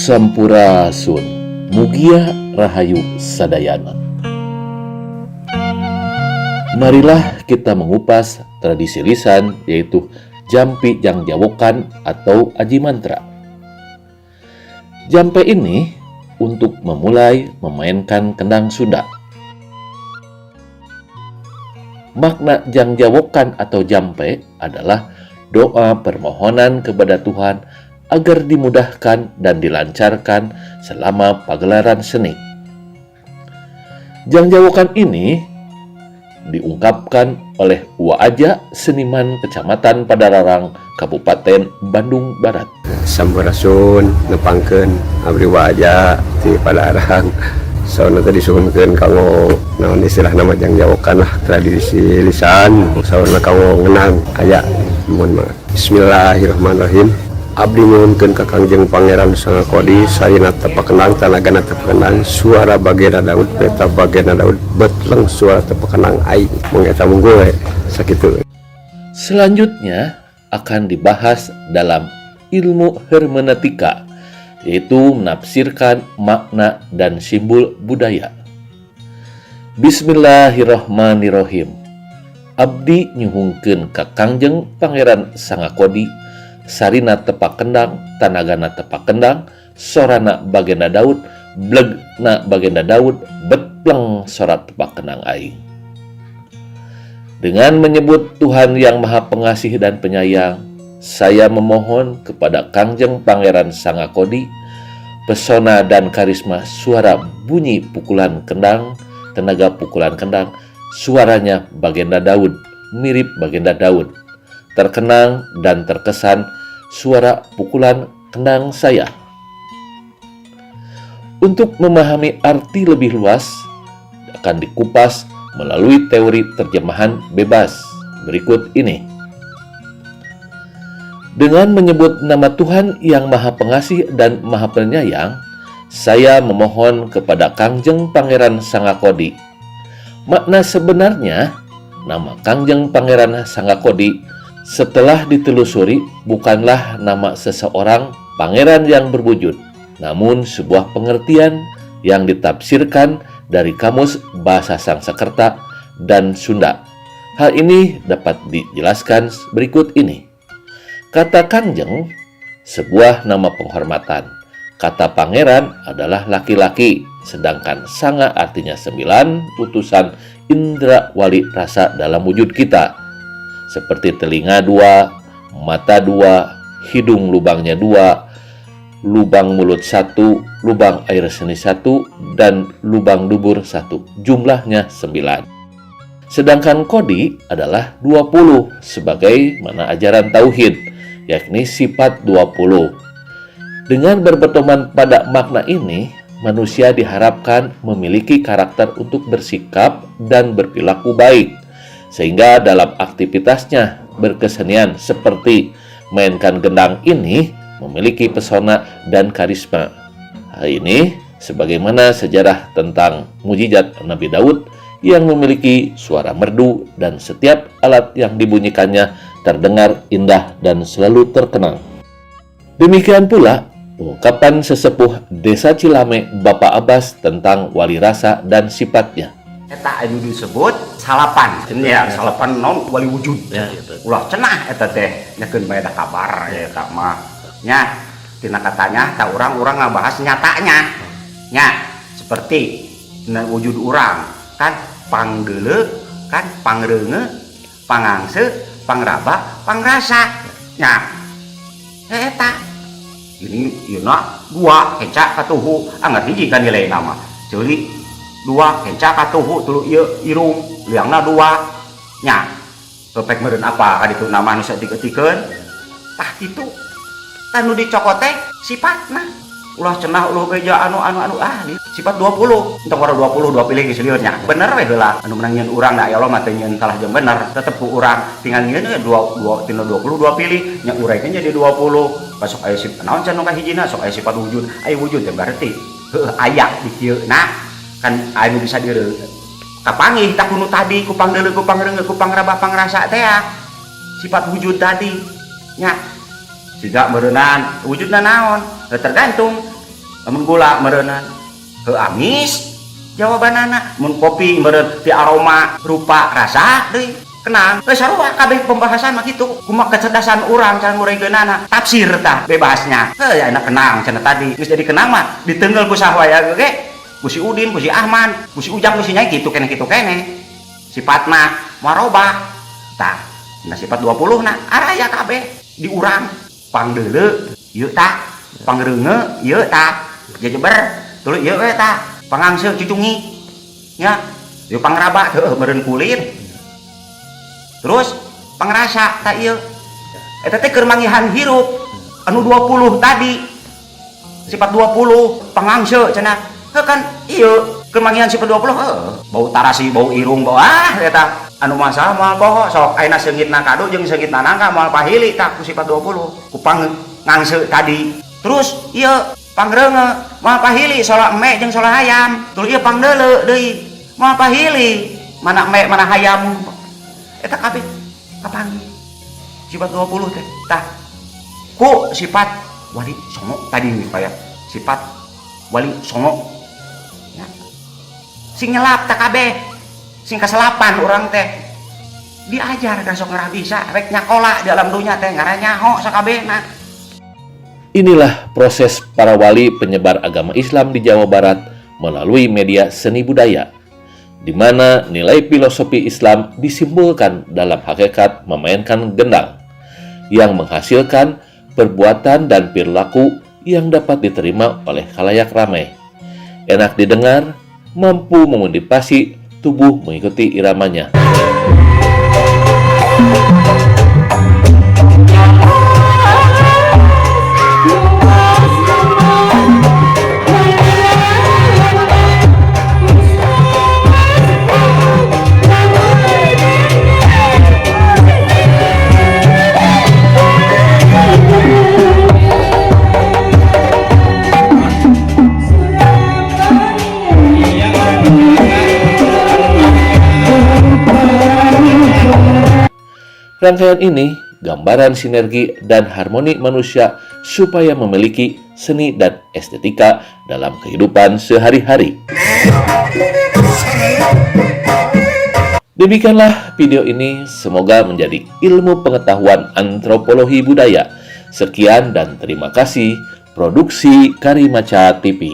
Sampurasun, mugia rahayu sadayana. Marilah kita mengupas tradisi lisan, yaitu jampi jangjawokan atau aji mantra. Jampe ini untuk memulai memainkan kendang Sunda. Makna jangjawokan atau jampe adalah doa permohonan kepada Tuhan agar dimudahkan dan dilancarkan selama pagelaran seni. Jangjawokan ini diungkapkan oleh Wa Aja, seniman Kecamatan Padalarang, Kabupaten Bandung Barat. Sampurasun, nepangkeun abdi Wa Aja di Padalarang. Sauna tadi disuhunkeun kanggo naon istilah nama jangjawokan lah, tradisi lisan sauna kanggo ngenang aya. Mohon maaf. Bismillahirrahmanirrahim. Abdi nyuhunkeun ka Kangjeng Pangeran Sangakodi, sarina tepak kendang, tanagana tepak kendang, suara Bagenda Daud, peta Bagenda Daud, betleng suara tepak kendang aing mung eta unggul we sakitu. Selanjutnya akan dibahas dalam ilmu hermeneutika, yaitu menafsirkan makna dan simbol budaya. Bismillahirrahmanirrahim. Abdi nyuhunkeun ka Kangjeng Pangeran Sangakodi, sarina tepak kendang, tanagana tepak kendang, sorana Bagenda Daud, blegna Bagenda Daud, betleng sora tepak kendang aing. Dengan menyebut Tuhan Yang Maha Pengasih dan Penyayang, saya memohon kepada Kangjeng Pangeran Sangakodi, pesona dan karisma suara bunyi pukulan kendang, tenaga pukulan kendang, suaranya Bagenda Daud, mirip Bagenda Daud. Terkenang dan terkesan suara pukulan kendang saya. Untuk memahami arti lebih luas, akan dikupas melalui teori terjemahan bebas berikut ini. Dengan menyebut nama Tuhan yang Maha Pengasih dan Maha Penyayang, saya memohon kepada Kangjeng Pangeran Sangakodi. Makna sebenarnya, nama Kangjeng Pangeran Sangakodi setelah ditelusuri bukanlah nama seseorang pangeran yang berwujud, namun sebuah pengertian yang ditafsirkan dari kamus bahasa Sangsekerta dan Sunda. Hal ini dapat dijelaskan berikut ini. Kata Kangjeng, sebuah nama penghormatan. Kata pangeran adalah laki-laki, sedangkan sanga artinya 9 utusan indra wali rasa dalam wujud kita. Seperti telinga 2, mata 2, hidung lubangnya 2, lubang mulut 1, lubang air seni 1, dan lubang dubur 1. Jumlahnya 9. Sedangkan kodi adalah 20 sebagai mana ajaran tauhid, yakni sifat 20. Dengan berpedoman pada makna ini, manusia diharapkan memiliki karakter untuk bersikap dan berperilaku baik, sehingga dalam aktivitasnya berkesenian seperti mainkan gendang ini memiliki pesona dan karisma. Hal ini sebagaimana sejarah tentang mujizat Nabi Daud yang memiliki suara merdu dan setiap alat yang dibunyikannya terdengar indah dan selalu terkenang. Demikian pula ungkapan sesepuh Desa Cilame, Bapak Abbas, tentang wali rasa dan sifatnya. Eta anu disebut salapan ya, salapan non wali wujud Ya, gitu. Ulah cenah eta teh nyakeun bae da kabar eta mah nya tina katanya tak urang-urang ngabahas nyatanya nya, seperti dina wujud urang kan pangdeuleu kan, pangreunge, pangangse, pangraba, pangrasa nya. Eta ini ieu dua kenca katuhu, anggar hiji kan nilai nama ceuli dua kenca katuhu tulu, ieu irung liangna dua nya, pepek meureun apa ka ditu nama nu saeutik-eutikeun. Tah kitu tah nu dicokot teh sifatna, ulah cenah ulah beja anu anu anu ah di sifat 20 entong warna 20 dua pilih geus lieur nya, bener we heula anu menang nyieun urang da ya Allah mah teu nyieun salah jeung bener, tetep ku urang tinggal nyieun we dua dua tina 20 dua pilih nya, urangnya jadi 20. Besok aya sifat naon cenah nu kahijina, sok aya sifat wujud, aya wujud teh berarti heuh aya di kieu na kan anu bisa dire kapanggih tak kuno tadi ku pangdeuleu, ku pangreungeut, ku pangraba, pangrasa teh ya sifat wujud tadi nya. Siga meureunan wujudna naon? Tergantung. Lamun gula meureunnan heuh amis jawabanana. Mun kopi meureun ti aroma, rupa, rasa deui kenang. Heuh, sarua kabeh pembahasan mah kitu. Kumaha kecerdasan urang cara ngurangkeunana, tafsir tah bebasnya. Heuh, ya enak kenang cenah tadi. Geus jadi kenang mah diteunggeul ku saha wae ge, ku si Udin, ku si Ahmad, ku si Ujang, ku si Nyai, kitu keneh, kitu keneh. Sifatna marobah. Tah, nah sifat 20 na araya kabeh di urang. Pangdeuleu ieu tah, pangreungeut ieu tah, jejeber tuluy ieu we tah, pangangseuk cucungi nya, ieu pangraba heueuh meureun kulit. Terus pangrasa tah ieu. Eta teh keur manggihan hirup anu 20 tadi. Sifat 20 pangangseuk cenah. Heuh kan ieu keur manggihan sifat 20 heuh. Bau tarasi, bau irung, bau ah eta anu masalah moal poho. Sok ayeuna seungitna kadu jeung seungitna nangka moal pahili tah ku sifat 20 ku pangangseuk tadi. Terus ieu pangreungeut moal pahili sola eme jeung sola hayam. Tuluy ieu pangdeuleu deui moal pahili mana eme mana hayam. Eta kabeh kapanggih sifat 20 teh tah ku sifat wali songo tadi nih Pak ya. Sifat wali songo ya. Sing nyelap tak kabeh sing kaselapan urang teh diajar kan sok ngarah bisa rek nyakola di alam dunya teh ngarah nyaho sakabehna. Inilah proses para wali penyebar agama Islam di Jawa Barat melalui media seni budaya, di mana nilai filosofi Islam disimbolkan dalam hakikat memainkan gendang, yang menghasilkan perbuatan dan perilaku yang dapat diterima oleh khalayak ramai. Enak didengar, mampu memotivasi tubuh mengikuti iramanya. Rangkaian ini gambaran sinergi dan harmoni manusia supaya memiliki seni dan estetika dalam kehidupan sehari-hari. Demikianlah video ini, semoga menjadi ilmu pengetahuan antropologi budaya. Sekian dan terima kasih. Produksi Karimaca TV.